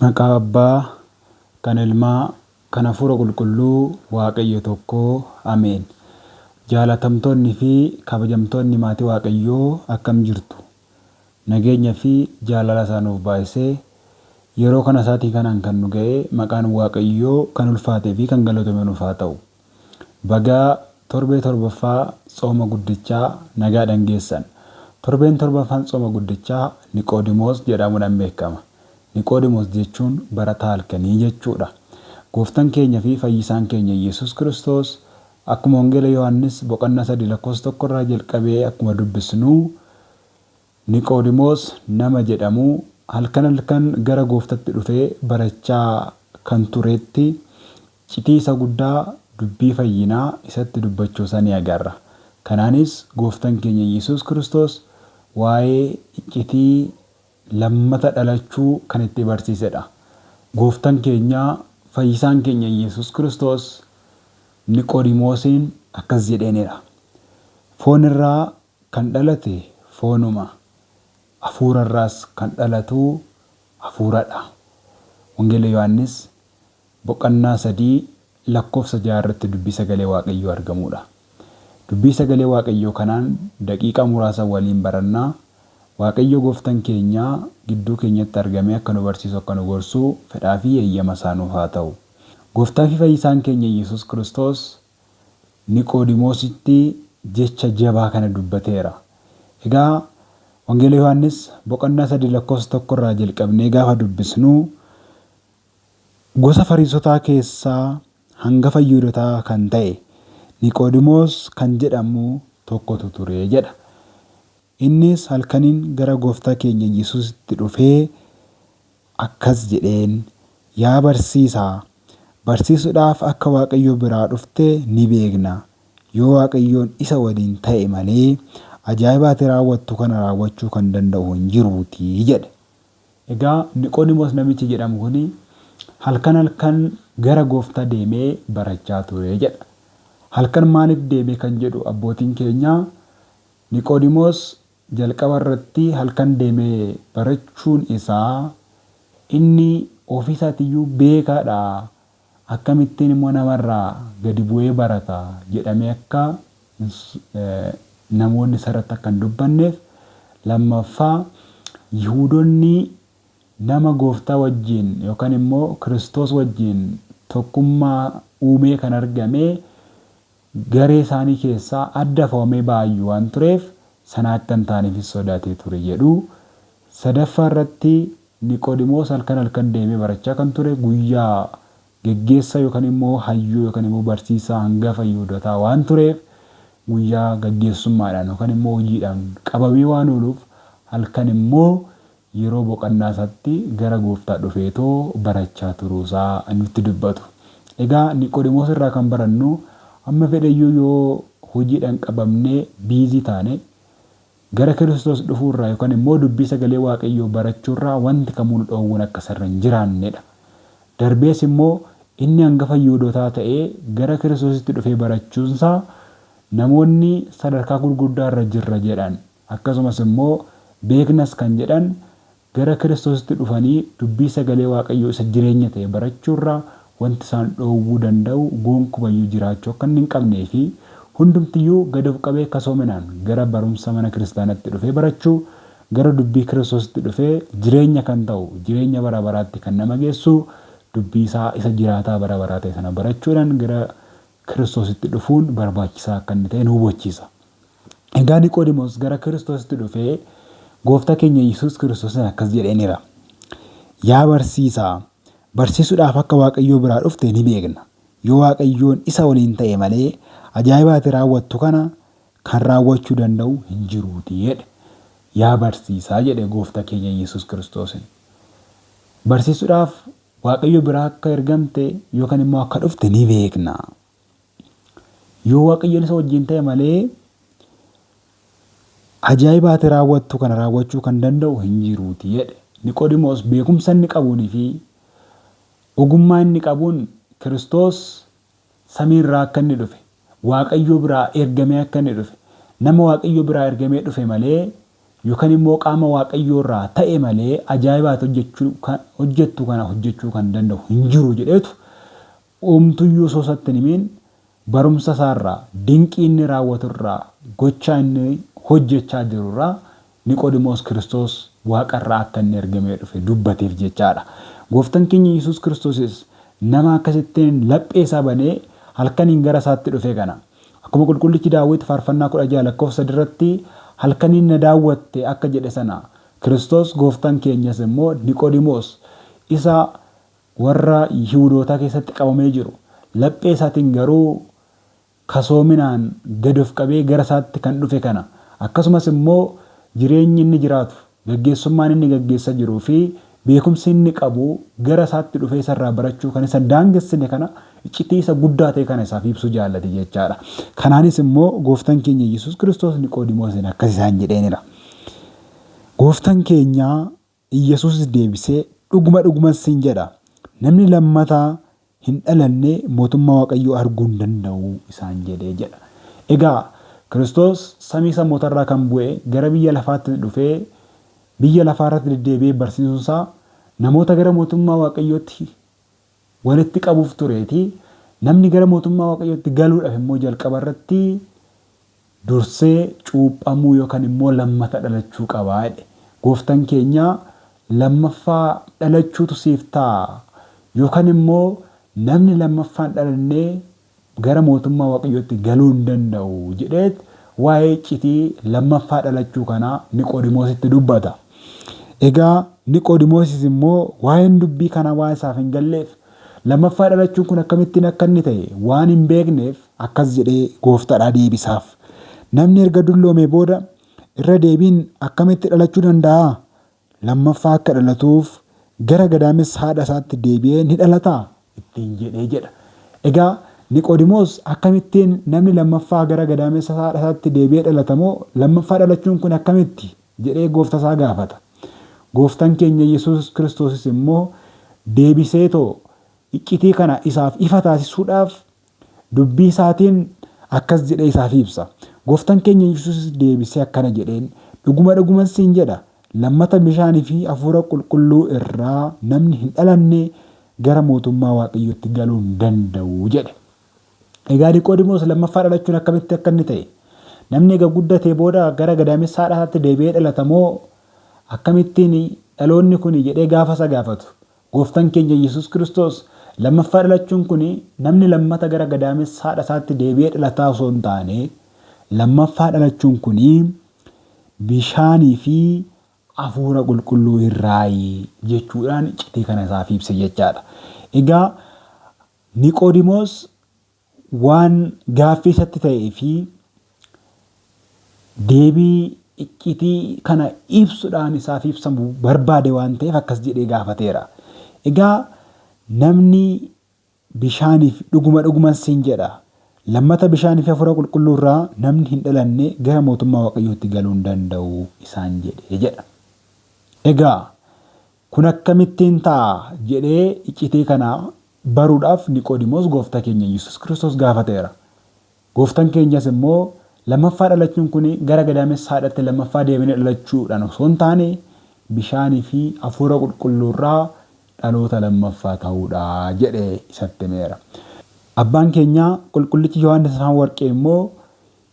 Maqaa Abbaa, kan Ilmaa, kan Hafuura Qulqulluu Waaqayyo tokkoo. Ameen. Jaalatamtoonni fi kabajamtoonni maatii Waaqayyoo akkam jirtu? Nageenya fi jaalala isaa nuuf baay'isee yeroo kana isaatii kanaan kan nu ga'e maqaan Waaqayyoo kan ulfaatee fi kan galatome nuuf haa ta'u. Baga torbee torbaffaa tsooma guddichaa nagaadhan geessan. Torbeen torbaffaan tsooma guddichaa Niqoodimoos jedhamuudhan beekama. Niqoodimoos jechuun barataa halkanii jechuudha. Gooftan keenya fi fayyisaan keenya Iyyasuus Kiristoos akkuma Wangeela Yohaannis boqonnaa 3 lakkoofsa 1 irraa jalqabee akkuma dubbisnu Niqoodimoos nama jedhamu halkan halkan gara Gooftatti dhufee barachaa kan turetti iccitii isa guddaa dubbii fayyinaa isatti dubbachuu isaa ni agarra. Kanaanis Gooftan keenya Iyyasuus Kiristoos waa'ee iccitii lammata dhalachuu kan itti barsiisedha. Gooftan keenya fayyisaan keenya Iyyasuus Kiristoos Niqoodimoosiin akkas jedheenidha. Foon irraa kan dhalate foonuma, hafuura irraas kan dhalatu hafuuradha. Wangeela Yohaannis boqonnaa 3 lakkoofsa 6 irratti dubbii sagalee Waaqayyoo argamuudha. Dubbii sagalee Waaqayyoo kanaan daqiiqaa muraasa waliin baranna. Waaqayyo gooftan keenya gidduu keenyatti argamee akka nu barsiisu akka nu gorsu fedhaa fi eeyyama isaa nuuf haa ta'u. Gooftaa fi fayyisaan keenya Iyyasuus Kiristoos Niqoodimoositti jecha jabaa kana dubbateera. Egaa Wangeela Yohaannis boqonnaa 3 lakkoofsa 1 irraa jalqabnee gaafa dubbisnu gosa Fariisotaa keessaa hangafa Yihuudotaa kan ta'e Niqoodimoos kan jedhamu tokkotu ture jedha. Innis halkaniin gara Gooftaa keenya Yesuusitti dhufee akkas jedheen, Yaa barsiisaa, barsiisuudhaaf akka Waaqayyo biraa dhufte ni beekna, yoo Waaqayyoon isa waliin ta'e malee ajaa'iba ati raawwattu kana raawwachuu kan danda'u hin jiruutii jedhe. Egaa Niqoodimoos namichi jedhamu kun halkan halkan gara Gooftaa deemee barachaa ture jedha. Halkan maaliif deeme kan jedhu abbootiin keenya Niqoodimoos jalqaba irratti halkan deemee barachuun isaa inni ofii isaatiiyyuu beekaadha akkamittiin immoo namarraa gadi bu'ee barata jedhamee akka namoonni isarratti akka hin dubbanneef, lammaffaa Yihuudonni nama Gooftaa wajjin yookaan immoo Kiristoos wajjin tokkummaa uumee kan argame garee isaanii keessaa adda fo'amee ba'aayyuu waan tureef sana akka hin taaneefis sodaatee ture jedhu. Sadaffaa irratti Niqoodimoos halkan halkan deemee barachaa kan ture guyyaa geggeessaa yookaan immoo hayyuu yookaan immoo barsiisaa hangafa Yihuudotaa waan tureef guyyaa gaggeessummaadhaan yookaan immoo hojiidhaan qabamee waan ooluuf halkan immoo yeroo boqannaa isaatti gara Gooftaa dhufeetoo barachaa turuu isaa nutti dubbatu. Egaa Niqoodimoos irraa kan barannu hamma fedheyyuu yoo hojiidhaan qabamnee biizii taane gara Kiristoos dhufuu irraa yookaan immoo dubbii sagalee Waaqayyoo barachuu irraa wanti kamuu nu dhoowwuun akka isa irra hin jiraannedha. Darbees immoo inni hangafa Yihuudotaa ta'ee gara Kiristoositti dhufee barachuunsaa namoonni sadarkaa gurguddaa irra jirra jedhan akkasumas immoo beeknas kan jedhan gara Kiristoositti dhufanii dubbii sagalee Waaqayyoo isa jireenya ta'e barachuu irraa wanti isaan dhoowwuu danda'u gonkumayyuu jiraachuu akka inni hin qabnee fi hundumtiyyuu gad of qabee kasoominaan gara barumsa mana kiristaanatti dhufee barachuu, gara dubbii Kiristoositti dhufee jireenya kan ta'u, jireenya bara baraatti kan nama geessu dubbii isaa isa jiraataa bara baraa ta'e sana barachuudhaan gara Kiristoositti dhufuun barbaachisaa akka inni ta'e nu hubachiisa. Egaa Niqoodimoos gara Kiristoositti dhufee Gooftaa keenya Yesuus Kiristoosiin akkas jedheeniira. Yaa barsiisaa, barsiisuudhaaf akka Waaqayyoo biraa dhufte ni beekna. Yoo Waaqayyoon isa waliin ta'e malee ajaa'iba ati raawwattu kana kan raawwachuu danda'u hin jiruutii jedhe. Yaa barsiisaa jedhe Gooftaa keenya Yesuus Kiristoosiin. Barsiisuudhaaf Waaqayyo biraa akka ergamte yookaan immoo akka dhufte ni beekna. Yoo Waaqayyoon isa wajjin ta'e malee ajaa'iba ati raawwattu kana raawwachuu kan danda'u hin jiruuti jedhe. Niqoodimoos beekumsa inni qabuunii fi ogummaa inni qabuun Kiristoos samii irraa akka inni dhufe, Waaqayyo biraa ergamee akka inni dhufe, nama Waaqayyo biraa ergamee dhufe malee yookaan immoo qaama Waaqayyoo irraa ta'e malee ajaa'ibaati hojjettu kana hojjechuu kan danda'u hin jiru jedheetu homtuyyuu osoo isatti hin himiin barumsa isaarraa, dinqii inni raawwaturraa, gochaa inni hojjechaa jirurraa Niqoodimoos Kiristoos waaqarraa akka inni ergamee dhufe dubbateef jechaadha. Gooftan keenya Yesuus Kiristoosis nama akkasittiin laphee isaa banee halkaniin gara isaatti dhufe kana akkuma qulqullichi Daawit faarfannaa 16 lakkoofsa 3 irratti halkaniin na daawwatte akka jedhe sana Kiristoos gooftaan keenyas immoo Niqoodimoos isa warra Yihudootaa keessatti qabamee jiru laphee isaatiin garuu kasoominaan gad of qabee gara isaatti kan dhufe kana akkasumas immoo jireenyi inni jiraatu, gaggeessummaan inni gaggeessa jiruu fi beekumsi inni qabu gara isaatti dhufee isarraa barachuu kan isa hin daangessine kana iccitii isa guddaa ta'e kana isaaf ibsuu jaallate jechaadha. Kanaanis immoo gooftaan keenya Yesuus Kiristoos Niqoodimoosiin akkas isaan jedheenidha. Gooftaan keenya Iyyasuusis deebisee, Dhuguma dhuguman siin jedha, namni lammata hin dhalanne mootummaa Waaqayyoo arguu hin danda'u isaan jedhe jedha. Egaa Kiristoos samii samootarraa kan bu'e gara biyya lafaatti dhufee biyya lafaa irratti deddeebi'ee barsiisuunsaa namoota gara mootummaa Waaqayyootti walitti qabuuf tureeti. Namni gara mootummaa Waaqayyootti galuudhaaf immoo jalqaba irratti dursee cuuphamuu yookan immoo lammata dhalachuu qaba jedhe. Gooftan keenya lammaffaa dhalachuutu siif ta'a yookan immoo namni lammaffaa hin dhalannee gara mootummaa Waaqayyootti galuu hin danda'u jedheet waa'ee iccitii lammaffaa dhalachuu kanaa Niqoodimoositti dubbata. Egaa Niqoodimoosis immoo waa'een dubbii kanaa waan isaaf hin galleef lammaffaa dhalachuun kun akkamittiin akka inni ta'e waan hin beekneef Akkas jedhee Gooftaadhaa deebisaaf. Namni erga dulloomee booda irra deebiin akkamitti dhalachuu danda'aa? Lammaffaa akka dhalatuuf gara gadaamessa haadha isaatti deebi'ee ni dhalataa? ittiin jedhee jedha. Egaa Niqoodimoos akkamittiin namni lammaffaa gara gadaamessa haadha isaatti deebi'ee dhalata moo lammaffaa dhalachuun kun akkamitti? jedhee goofta isaa gaafata. Gooftan keenya Yesuus Kiristoosis immoo deebiseetoo iccitii kana isaaf ifa taasisuudhaaf dubbii isaatiin akkas jedhee isaaf ibsa. Gooftan keenya Yesuusis deebisee akkana jedheen, Dhuguma dhuguman siin jedha, lammata bishaanii fi hafuura qulqulluu irraa namni hin dhalanne gara mootummaa Waaqayyootti galuu hin danda'u jedhe. Egaa Niqoodimoos lammaffaa dhalachuun akkamitti akka inni ta'e? Namni egaa guddatee booda gara gadaamessa haadha isaatti deebi'ee dhalata moo akkamittiin dhaloonni kuni jedhee gaafa isa gaafatu Gooftan keenya Yesuus Kiristoos lammaffaa dhalachuun kun namni lammata gara gadaamessa haadha isaatti deebi'ee dhalataa osoo hin taane lammaffaa dhalachuun kun bishaanii fi hafuura qulqulluu irraayi jechuudhaan iccitii kana isaaf ibse jechaadha. Egaa Niqoodimoos waan gaaffii isatti ta'ee fi deebii iccitii kana ibsuudhaan isaaf ibsamu barbaade waan ta'eef akkas jedhee gaafateera. Egaa namni bishaaniif dhuguma dhuguman siin jedha lammata bishaanii fi hafuura qulqulluu irraa namni hin dhalanne gara mootummaa Waaqayyootti galuu hin danda'u isaan jedhe jedha. Egaa Kun akkamittiin ta'a? jedhee iccitii kana baruudhaaf Niqoodimoos Gooftaa keenya Iyyasuus Kiristoos gaafateera. Gooftan keenyas immoo lammaffaa dhalachuun kun gara gadaamessa haadhatti lammaffaa deebinee dhalachuudhaan osoo hin taane bishaanii fi hafuura qulqulluurraa dhaloota lammaffaa ta'uudha jedhee isatti himeera. Abbaan keenya Qulqullichi Yohaannis Afaan Warqee immoo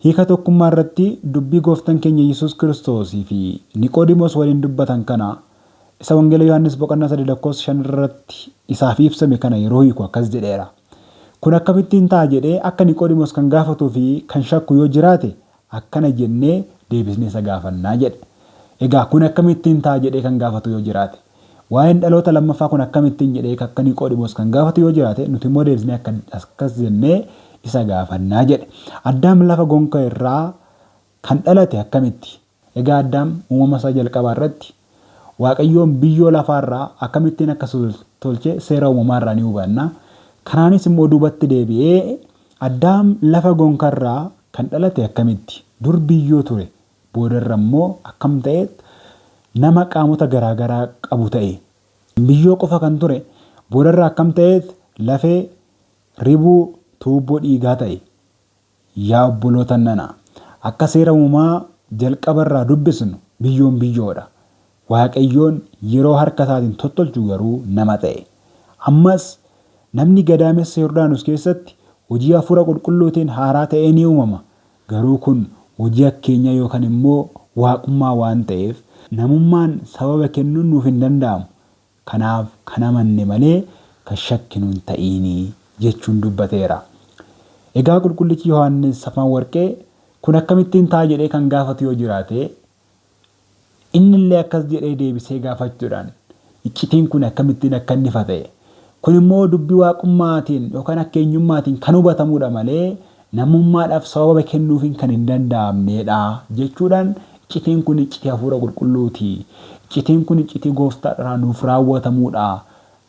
Hiika tokkummaa irratti dubbii Gooftan keenya Yesuus Kiristoos fi Niqoodimoos waliin dubbatan kana isa Wangeela Yohaannis boqonnaa 3 lakkoofsa 5 irratti isaaf ibsame kana yeroo hiiku akkas jedheera. Kun akkamittiin ta'a jedhee akka Niqoodimoos kan gaafatuu fi kan shakku yoo jiraate akkana jennee deebisnee isa gaafannaa jedhe. Egaa kun akkamittiin ta'a jedhee kan gaafatu yoo jiraate. Waa'een dhaloota lammaffaa kun akkamittiin jedhee akka Niqoodimoos kan gaafatu yoo jiraate nuti immoo deebisnee akkas jennee isa gaafannaa jedhe. Addaam lafa gonka irraa kan dhalate akkamitti? Egaa Addaam uumama isaa jalqabaa irratti Waaqayyoon biyyoo lafaa irraa akkamittiin akka tolche seera uumamaa irraa ni hubanna. Kanaanis immoo duubatti deebi'ee Addaam lafa gonka irraa kan dhalate akkamitti? Dur biyyoo ture. Boodarra immoo akkam ta'eet nama qaamota garaa garaa qabu ta'e? Biyyoo qofa kan ture boodarra akkam ta'eet lafee, ribuu, tuubboo dhiigaa ta'e? Yaa obboloota nana, akka seera uumamaa jalqaba irraa dubbisnu biyyoon biyyoodha. Waaqayyoon yeroo harka isaatiin tottolchu garuu nama ta'e. Ammas namni gadaamessa Yordaanos keessatti hojii hafuura qulqulluutiin haaraa ta'ee ni uumama. Garuu kun hojii akkeenyaa yookaan immoo waaqummaa waan ta'eef namummaan sababa kennuun nuuf hin danda'amu. Kanaaf kan amanne malee kan shakkinu hin ta'iinii jechuun dubbateera. Egaa qulqullichi Yohaannis Afaan Warqee kun akkamittiin ta'a jedhee kan gaafatu yoo jiraate innillee akkas jedhee deebisee gaafachuudhaan iccitiin kun akkamittiin akka inni ifa ta'e kun immoo dubbii waaqummaatiin yookaan akkeenyummaatiin kan hubatamudha malee namummaadhaaf sababa kennuufiin kan hin danda'amnedha jechuudhaan iccitiin kun iccitii hafuura qulqulluuti. Iccitiin kun iccitii gooftaadhaan nuuf raawwatamuudha.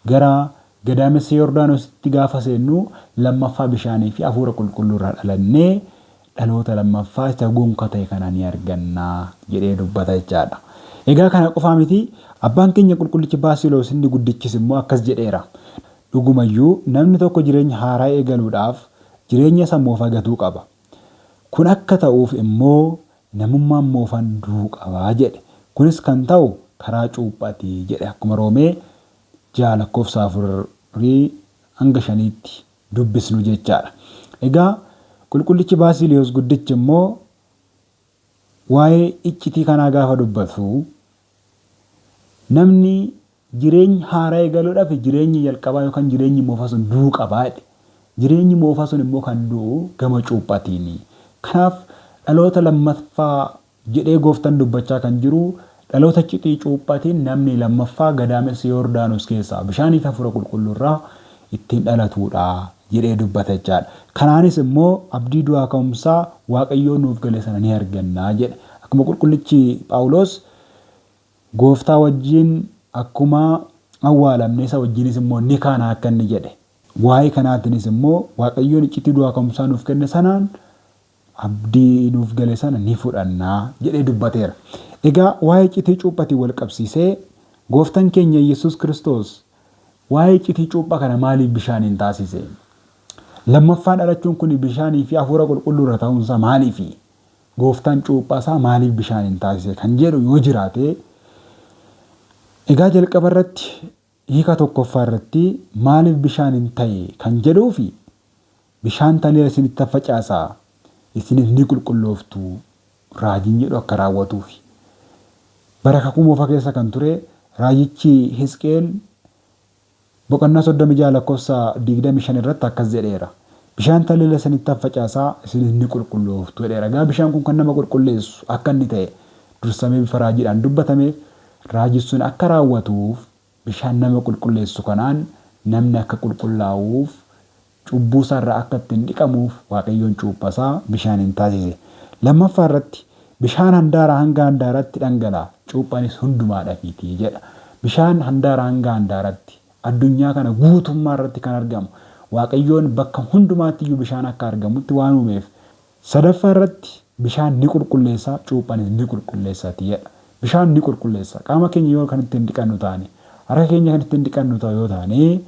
Gara gadaamessa Yordaanositti gaafa seennu lammaffaa bishaanii fi hafuura qulqulluu irraa dhalannee dhaloota lammaffaa isa gonka ta'e kana ni arganna jedhee dubbata jechaadha. Egaa kana qofaa miti abbaan keenya qulqullichi Baasiloos inni guddichis immoo akkas jedheera. Dhugumayyuu namni tokko jireenya haaraa eegaluudhaaf jireenya isa moofaa gatuu qaba. Kun akka ta'uuf immoo namummaan moofaan du'uu qaba jedhe. Kunis kan ta'u karaa cuuphaati jedhe akkuma Roomee 6 lakkoofsa 4 hanga 5tti dubbisnu jechaadha. Egaa qulqullichi Baasiliyoos guddichi immoo waa'ee iccitii kanaa gaafa dubbatu namni jireenya haaraa eegaluudhaaf jireenyi jalqabaa yookaan jireenyi moofaa sun du'uu qabaa jedhe. Jireenyi moofaa sun immoo kan du'u gama cuuphaatiini. Kanaaf dhaloota lammaffaa jedhee gooftaan dubbachaa kan jiru dhaloota iccitii cuuphaatiin namni lammaffaa gadaamessa Yordaanos keessaa bishaanii fi hafuura qulqulluu irraa ittiin dhalatudha jedhee dubbata jechaadha. Kanaanis immoo abdii du'aa ka'umsaa Waaqayyoo nuuf gale sana ni arganna jedhe. Akkuma qulqullichi Phaawulos gooftaa wajjin akkuma awwaalamne isa wajjinis immoo ni kaana akka inni jedhe. Waa'ee kanaatiinis immoo Waaqayyoon iccitii du'aa ka'umsaa nuuf kenne sanaan abdii nuuf gale sana ni fudhanna jedhee dubbateera. Egaa waa'ee iccitii cuuphaatiin wal qabsiisee gooftaan keenya Yesuus Kiristoos waa'ee iccitii cuuphaa kana maaliif bishaaniin taasise? Lammaffaan dhalachuun kun bishaanii fi hafuura qulqulluu irra ta'uunsaa maaliifi? Gooftaan cuuphaa isaa maaliif bishaaniin taasise kan jedhu yoo jiraate egaa jalqaba irratti hiika tokkoffaa irratti maaliif bishaaniin ta'e kan jedhuufi bishaan taliila isinitti facaasa isinis ni qulqullooftu raajiin jedhu akka raawwatuufi. Bara kakuu moofaa keessa kan ture raajichi Hisqeel boqonnaa 36 lakkoofsa 25 irratti akkas jedheera. Bishaan taliila isinitti facaasaa isinis ni qulqullooftu jedheera. Egaa bishaan kun kan nama qulqulleessu akka inni ta'e dursamee bifa raajiidhaan dubbatameef raajiin sun akka raawwatuuf bishaan nama qulqulleessu kanaan namni akka qulqullaa'uuf cubbuu isaarraa akka ittiin dhiqamuuf Waaqayyoon cuuphasaa bishaaniin taasise. Lammaffaa irratti bishaan handaara hanga handaaratti dhangala'a cuuphaanis hundumaadhaafiiti jedha. Bishaan handaara hanga handaaratti addunyaa kana guutummaa irratti kan argamu Waaqayyoon bakka hundumaatti iyyuu bishaan akka argamutti waan uumeef sadaffaa irratti bishaan ni qulqulleessa cuuphaanis ni qulqulleessaati jedha. Bishaan ni qulqulleessa. Qaama keenya yoo kan ittiin dhiqannu taane, harka keenya kan ittiin dhiqannu yoo taane,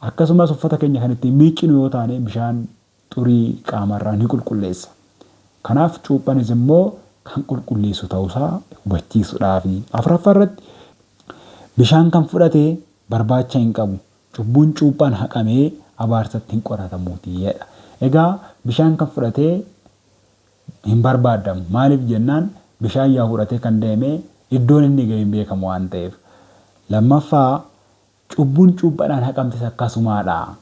akkasumas uffata keenya kan ittiin miiccinu yoo taane bishaan xurii qaamarraa ni qulqulleessa. Kanaaf cuuphaanis immoo kan qulqulleessu ta'uusaa hubachiisuudhaafi. Afuraffaa irratti bishaan kan fudhate barbaacha hin qabu. Cubbuun cuuphaan haqamee abaarsatti hin qoratamuuti jedha. Egaa bishaan kan fudhatee hin barbaadamu. Maaliif jennaan bishaan yaa fudhatee kan deeme iddoon inni ga'e hin beekamu waan ta'eef. Lammaffaa cubbuun cuuphaadhaan haqamtes akkasumaadha.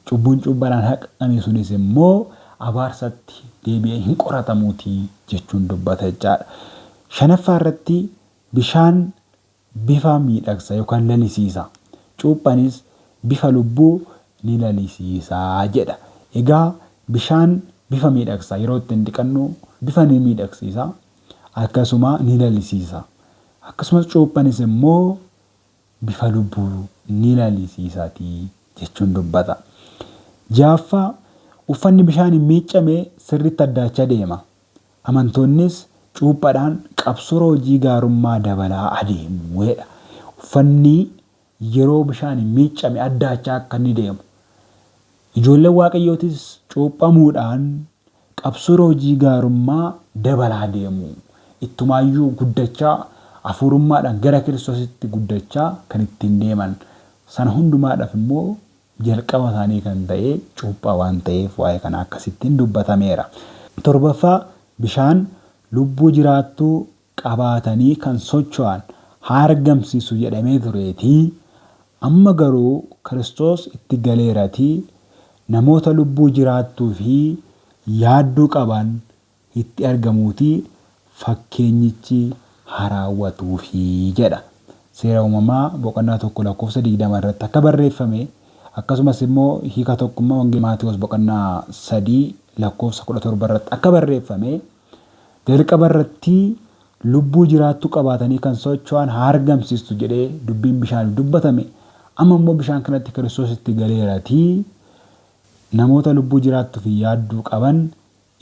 Cubbuun cuuphaadhaan haqame sunis immoo abaarsatti deebi'ee hin qoratamuuti jechuun dubbata jechaadha. Shanaffaa irratti bishaan bifa miidhagsa yookaan lalisiisa. Cuuphaanis bifa lubbuu ni lalisiisa jedha. Egaa bishaan bifa miidhagsa yeroo ittiin dhiqannu bifa ni miidhagsiisa akkasuma ni lalisiisa. Akkasumas cuuphaanis immoo bifa lubbuu ni lalisiisaati jechuun dubbata. Ja'affaa uffanni bishaaniin miiccame sirriitti addaachaa deema. Amantoonnis cuuphaadhaan qabsoora hojii gaarummaa dabalaa adeemu jedha. Uffanni yeroo bishaaniin miiccame addaachaa akka inni deemu. Ijoolleen Waaqayyootis cuuphamuudhaan Qabsuura hojii gaarummaa dabalaa deemu. Ittumaayyuu guddachaa hafuurummaadhaan gara Kiristoositti guddachaa kan ittiin deeman. Sana hundumaadhaaf immoo jalqaba isaanii kan ta'e cuuphaa waan ta'eef waa'ee kana akkasittiin dubbatameera. Torbaffaa, bishaan lubbuu jiraattuu qabaatanii kan socho'an haa argamsiisu jedhamee tureetii, amma garuu Kiristoos itti galeeratii namoota lubbuu jiraattuu fi yaadduu qaban itti argamuutii fakkeenyichi haa raawwatuufi jedha. Seera Uumamaa boqonnaa 1 lakkoofsa 20 irratti akka barreeffame, akkasumas immoo hiika tokkummaa Wangeela Maatiwoos boqonnaa 3 lakkoofsa 17 irratti akka barreeffame, jalqaba irratti lubbuu jiraattuu qabaatanii kan socho'an haa argamsiistu jedhee dubbiin bishaaniif dubbatame, amma immoo bishaan kanatti Kiristoos itti galeeratii namoota lubbuu jiraattuu fi yaadduu qaban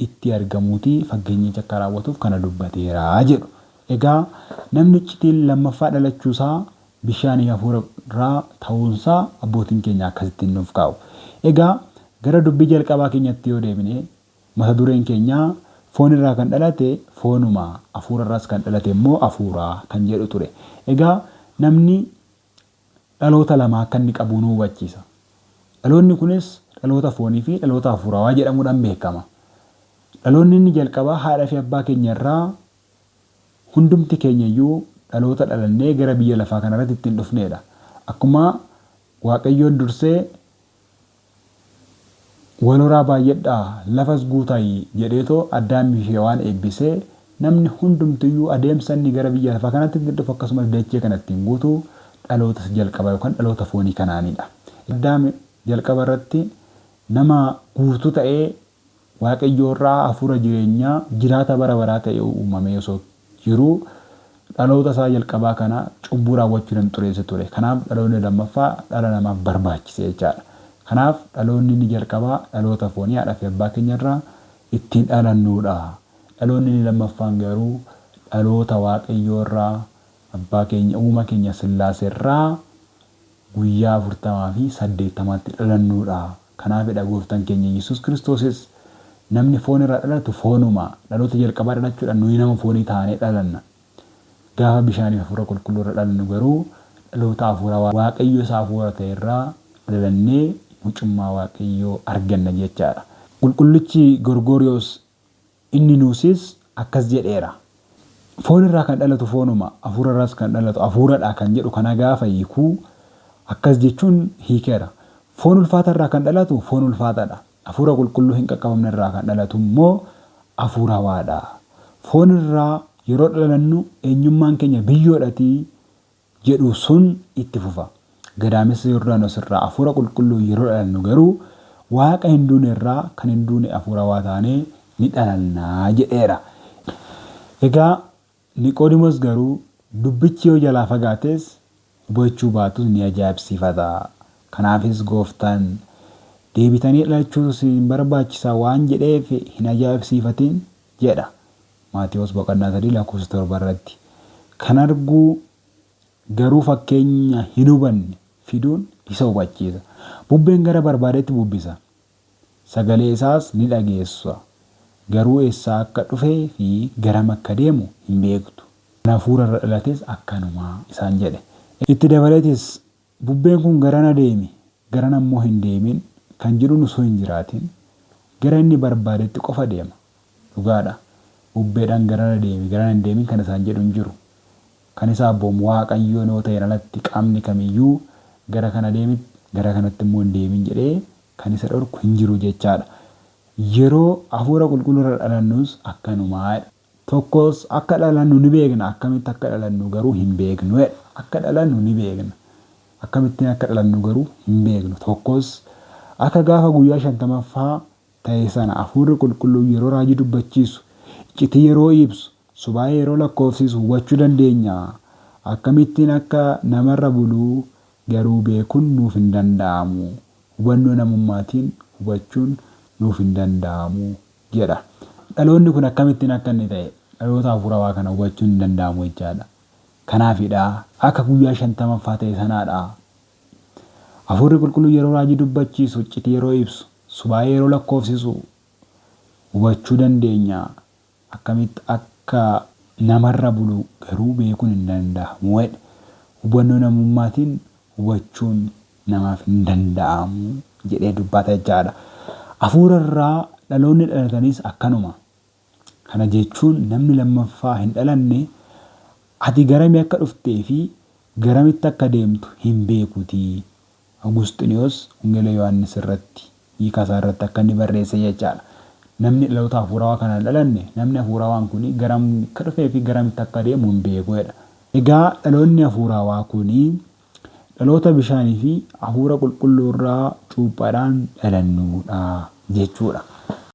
itti argamuuti faggeenyichi akka raawwatuuf kana dubbateera jedhu. Egaa namni iccitiin lammaffaa dhalachuusaa bishaanii fi hafuura irraa ta'uunsaa abbootiin keenya akkasittiin nuuf kaa'u. Egaa gara dubbii jalqabaa keenyatti yoo deebine, mata dureen keenya foon irraa kan dhalate foonuma, hafuura irraas kan dhalate immoo hafuura kan jedhu ture. Egaa namni dhaloota lama akka inni qabu nu hubachiisa. Dhaloonni kunis dhaloota foonii fi dhaloota hafuurawaa jedhamuudhaan beekama. Dhaloonni inni jalqabaa haadha fi abbaa keenya irraa hundumti keenya iyyuu dhaloota dhalannee gara biyya lafaa kana irratti ittiin dhufneedha. Akkuma Waaqayyoon dursee Wal horaa baay'adhaa, lafas guutaayi jedheetoo Addaamii fi Hewaan eebbisee, namni hundumtuyyuu adeemsa inni gara biyya lafaa kanatti ittiin dhufu akkasumas dachee kana ittiin guutu dhaloota isa jalqabaa yookaan dhaloota foonii kanaanidha. Addaam jalqaba irratti nama guutuu ta'ee Waaqayyoo irraa hafuura jireenyaa jiraata bara baraa ta'ee uumamee osoo jiruu dhaloota isaa jalqabaa kana cubbuu raawwachuudhaan xureesse ture. Kanaaf dhaloonni lammaffaa dhala namaaf barbaachise jechaadha. Kanaaf dhaloonni inni jalqabaa dhaloota foonii haadha fi abbaa keenya irraa ittiin dhalannuudha. Dhaloonni inni lammaffaan garuu dhaloota Waaqayyoo irraa abbaa keenya uuma keenya Sillaasee irraa guyyaa 40 fi 80tti dhalannuudha. Kanaafidha Gooftaan keenya Iyyasuus Kiristoosis namni foon irraa dhalatu foonuma. Dhaloota jalqabaa dhalachuudhaan nuyi nama foonii taanee dhalanna. Gaafa bishaanii fi hafuura qulqulluu irra dhalannu garuu dhaloota hafuurawaa Waaqayyo isa hafuura ta'e irraa dhalannee mucummaa Waaqayyoo arganna jechaadha. Qulqullichi Gorgooriyoos Inni nuusis akkas jedheera. Foon irraa kan dhalatu foonuma, hafuura irraas kan dhalatu hafuura dha kan jedhu kana gaafa hiiku akkas jechuun hiikeera. Foon ulfaata irraa kan dhalatu foon ulfaata dha. Hafuura qulqulluu hin qaqqabamne irraa kan dhalatu immoo hafuurawaa dha. Foon irraa yeroo dhalannu eenyummaan keenya biyyoodhatii jedhu sun itti fufa. Gadaamessa Yordaanos irraa Hafuura Qulqulluun yeroo dhalannu garuu, Waaqa hin duune irraa kan hin duune hafuurawaa taanee ni dhalanna jedheera. Egaa Niqoodimos garuu dubbichi yoo jalaa fagaates hubachuu baatus ni ajaa'ibsiifata. Kanaafis Gooftaan, Deebitanii dhalachuutu isin barbaachisa waan jedheef hin ajaa'ibsiifatin jedha. Maatewos boqonnaa 3 lakkoofsa 7 irratti kan arguu garuu fakkeenya hin hubanne fiduun isa hubachiisa. Bubbeen gara barbaadetti bubbisa, sagalee isaas ni dhageessa, garuu eessaa akka dhufee fi garam akka deemu hin beektu. Kan hafuura irra dhalates akkanuma isaan jedhe. Itti dabaleetis, Bubbeen kun garana deemi, garana immoo hin deemin kan jedhuun osoo hin jiraatin, gara inni barbaadetti qofa deema. Dhugaadha, bubbeedhaan garana deemi, garana hin deemin kan isaan jedhu hin jiru. Kan isa abboomu Waaqayyoon yoo ta'een alatti qaamni kamiyyuu gara kana deemi, gara kanatti immoo hin deemin jedhee kan isa dhorku hin jiru jechaadha. Yeroo Hafuura Qulqulluu irra dhalannus akkanuma. Tokkos akka dhalannu ni beekna, akkamitti akka dhalannu garuu hin beeknu jedha. Akka dhalannu ni beekna, akkamittiin akka dhalannu garuu hin beeknu. Tokkos akka gaafa guyyaa 50ffaa ta'e sana Hafuurri Qulqulluun yeroo raajii dubbachiisu, iccitii yeroo ibsu, subaa'ee yeroo lakkoofsisu hubachuu dandeenya. Akkamittiin akka namarra bulu garuu beekuun nuuf hin danda'amu. Hubannoo namummaatiin hubachuun nuuf hin danda'amu. jedha. Dhaloonni kun akkamittiin akka inni ta'e dhaloota hafuurawaa kana hubachuun hin danda'amu jechaadha. Kanaafidha akka guyyaa 50ffaa ta'e sanaadha. Hafuurri Qulqulluun yeroo raajii dubbachiisu, iccitii yeroo ibsu, subaa'ee yeroo lakkoofsisu hubachuu dandeenya. Akkamitti akka namarra bulu garuu beekuun hin danda'amu jedhe. Hubannoo namummaatiin hubachuun namaaf hin danda'amu jedhee dubbata jechaadha. Hafuurarraa dhaloonni dhalatanis akkanuma. Kana jechuun namni lammaffaa hin dhalanne ati garamii akka dhuftee fi garamitti akka deemtu hin beekuutii. Awugusxiniyoos Wangeela Yohaannis irratti hiika isaa irratti akka inni barreesse jechaadha. Namni dhaloota hafuurawaa kana hin dhalanne namni hafuurawaan kun garam akka dhufee fi garamitti akka deemu hin beeku jedha. Egaa dhaloonni hafuurawaa kun dhaloota bishaanii fi hafuura qulqulluu irraa cuuphaadhaan dhalannuudha jechuudha.